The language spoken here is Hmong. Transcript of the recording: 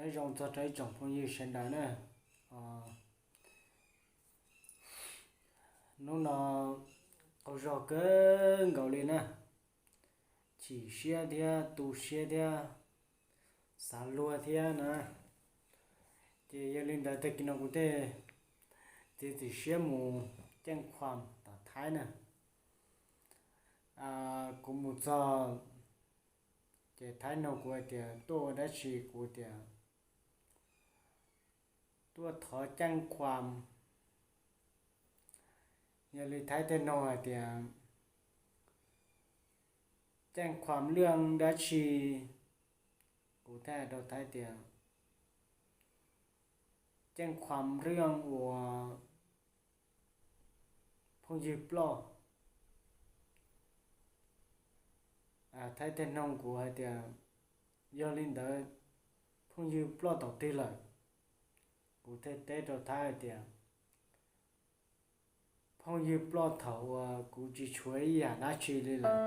Nyob zoo txog rau ib tsoom phooj ywg sawv daws na. Hnub no qaug zog kawg nkaus li na, chim siab thiab tu siab thiab xav luag thiab na. Ces yog li ntawd tag kis no kuv thiaj txiav txim siab mus ceej khuam tom Thaib na. Kuv mus txog ces Thaib nug kuv hais tias tuaj ua dab tsi, kuv tias tuaj thov ceej khuam. Yog li Thaib thiaj nug hais tias ceej khuam lwj dab tsi, kuv thiaj hais rau Thaib tias ceej khuam lwj uas phooj ywg ploj. Thaib thiaj nug kuv hais tias yog li ntawd phooj ywg ploj thaum twg lawm? Kuv thiaj teb rau Thaib hais tias phooj ywg ploj thaum uas kuv tsis tshuav ib yam dab tsi li lawm.